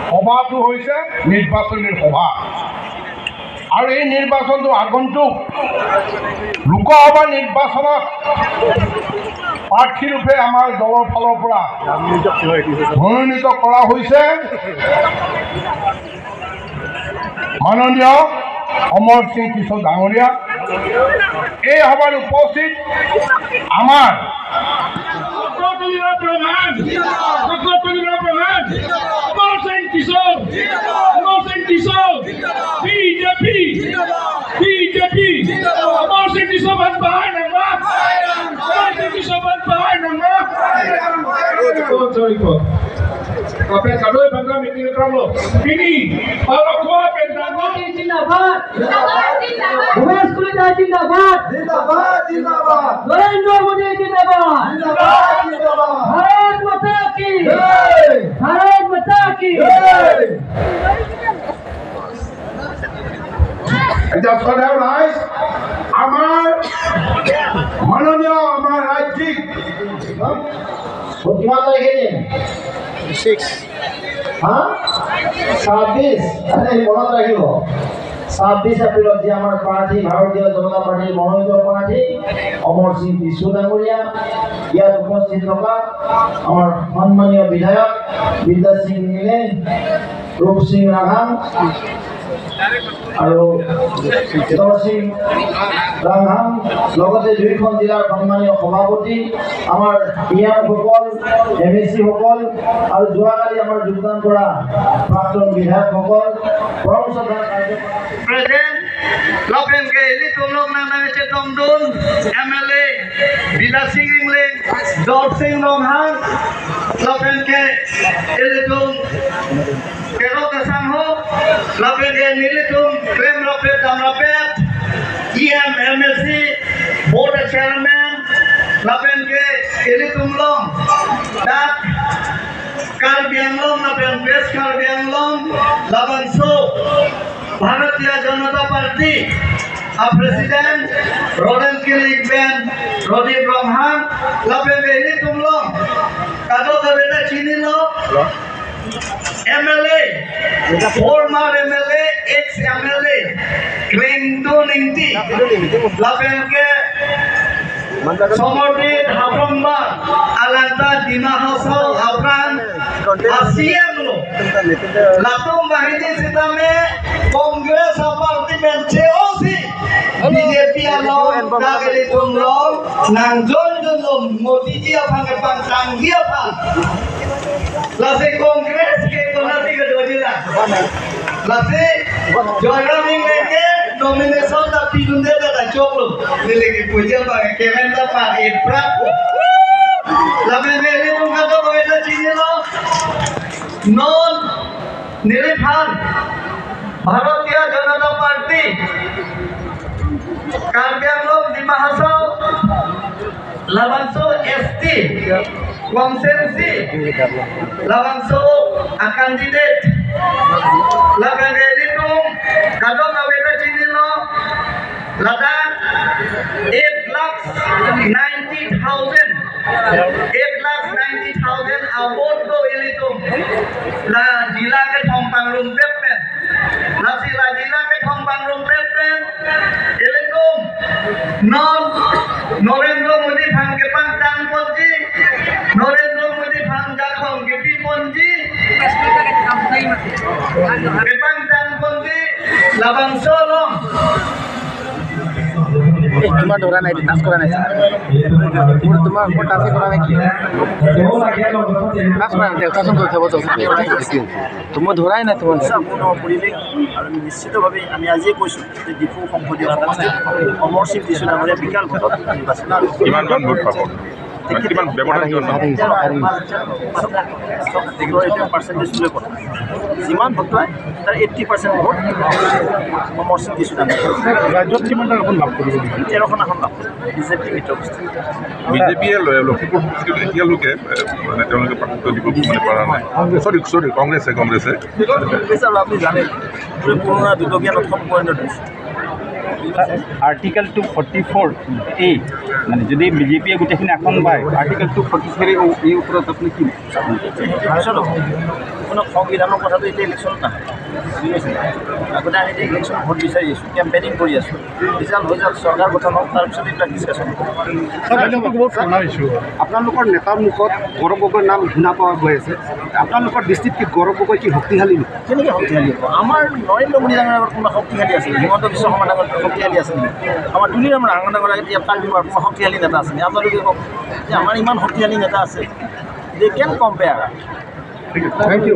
সভাটো হৈছে নিৰ্বাচনী সভা আৰু এই নিৰ্বাচনটো আগন্তুক লোকসভা নিৰ্বাচনত প্ৰাৰ্থীৰূপে আমাৰ দলৰ ফালৰ পৰা মনোনীত কৰা হৈছে মাননীয় অমৰ সিং কিশোৰ ডাঙৰীয়া। এই সভাত উপস্থিত আমাৰ नरेंद्र मोदी जिंदाबाद, भारत माता की, भारत माता की। এতিয়া শ্ৰদ্ধাৰ ৰাইজ, আমাৰ মাননীয় আমাৰ ৰাজ্যিক কিমান তাৰিখে দিম? 26 মনত ৰাখিব, 26 এপ্ৰিলত যে আমাৰ প্ৰাৰ্থী ভাৰতীয় জনতা পাৰ্টীৰ মনোনীত প্ৰাৰ্থী অমৰ সিং কিশোৰ ডাঙৰীয়া, ইয়াত উপস্থিত থকা আমাৰ সন্মানীয় বিধায়ক বিদ্যা সিং নীলে, ৰূপ সিং ৰাঘাং আৰু সিং ৰাংহাং, লগতে দুয়োখন জিলাৰ সন্মানীয় সভাপতি, আমাৰ পি এমসকল, এম এ চিসকল আৰু যোৱাকালি আমাৰ যোগদান কৰা প্ৰাক্তন বিধায়কসকল, পৰম শ্ৰদ্ধাৰ প্ৰেজেণ্ট লপেনকে এলি তুমলোক নামে টমডুন এমএলএ বিলা সিং ইংলেং দর সিং রংহাং লপেনকে এলি তুম কেরো কেসাং হো লপেনকে নীলি তুম প্রেম রপে দাম রপে EM MLC board chairman লপেনকে এলি তুমলং ডাক Karbi Anglong Lapen West Karbi Anglong Labanso Bharatiya Janata Party president Roden Kilikben Rodip Ronghang Lapen Eli Tumlong Kado Kabeta Chinilo MLA former MLA ex MLA Klengdo Ningti Lapen ke Somorjit Haflongba Alanta Dima Hasao Afran CM lo Latung Bahini Sitame Congress party benche osi BJP along Dageli Tumlong Nangjon Junlong Modi ji afang ke pangtanggi afang Lase Congress ke konati ke dojila Lase Joyram Ingleke nomination da pidunde da choklo nileki puja ba kemen da pa epra labe mele tunga to boeta chinilo non nilifan Bharatiya Janata Party Karbi Anglong Dima Hasao Labanso ST Kongsensi Labanso a candidate Laben Elitum Kadong Aweta Chinilo Ladakh 8,90,000 8,90,000 award go Elitum La jila ke thongpang rum pepen La sila jila ke thongpang rum pepen Elitum non Narendra Modi phang ke pang tang ponji Narendra Modi phang jakhong ke pi ponji ke pang tang ponji Labang solong তোমাৰ ধৰা নাই, touch কৰা নাই, তোমাৰ মোৰ টাচে কৰা নাই, কি টাচ কৰা নাই, দেউতাচোন কৰি থব তোমাৰ ধৰাই নাই। তোমাৰ পৰিৱেশ আৰু নিশ্চিতভাৱে আমি আজিয়ে কৈছোঁ যে ডিফু সংসদীয় সমষ্টিত অমৰ সিং কিশোৰ ডাঙৰীয়া বিশাল ভোটত নিৰ্বাচিত। কিমান ভোট পাব? যিমান ভোট পায় তাৰ 80% ভোট অমৰ সিং কিশোৰ ডাঙৰীয়া। ৰাজ্যত কিমানটা আসন লাভ কৰিব? 13খন আসন লাভ কৰিব বিজেপি মিত্ৰগোষ্ঠী। বিজেপিয়ে লখিমপুৰ সমষ্টিত এতিয়ালৈকে মানে তেওঁলোকে প্ৰাৰ্থিত্ব দিব মানে পৰা নাই। চৰি চৰি কংগ্ৰেছে কংগ্ৰেছ আৰু আপুনি জানে পুৰণা দুটকীয়া নোটখন পৰিণত হৈছে। আৰ্টিকেল 244A মানে যদি বিজেপিয়ে গোটেইখিনি আসন পায়, আৰ্টিকেল 244 এই ওপৰত আপুনি কি? পিছত হ'ব। কোনো সংবিধানৰ কথাটো এতিয়া ইলেকশ্যনত নাহে, বুজি পাইছে? আগতে আমি এতিয়া ইলেকশ্যনত ভোট বিচাৰি আছোঁ, কেম্পেইনিং কৰি আছোঁ। ৰিজাল্ট হৈ যাওক, চৰকাৰ গঠন হওক, তাৰপিছত এইবিলাক ডিছকাশ্যন হ'ব। আপোনালোকৰ নেতাৰ মুখত গৌৰৱ গগৈৰ নাম শুনা পোৱা গৈ আছে। আপোনালোকৰ দৃষ্টিত কি গৌৰৱ গগৈ কি শক্তিশালী নেকি? কেনেকৈ শক্তিশালী হ'ব? আমাৰ নৰেন্দ্ৰ মোদী ডাঙৰীয়াৰ আগত কোনোবা শক্তিশালী আছে নেকি? হিমন্ত বিশ্ব শৰ্মা ডাঙৰ শক্তিশালী আছে নেকি? আমাৰ তুলিৰাম ৰাংহাং ডাঙৰীয়া এতিয়া কাৰ্বি কোনোবা শক্তিশালী নেতা আছে নেকি? আপোনালোকে কওক যে আমাৰ ইমান শক্তিশালী নেতা আছে, they can compare. Thank you.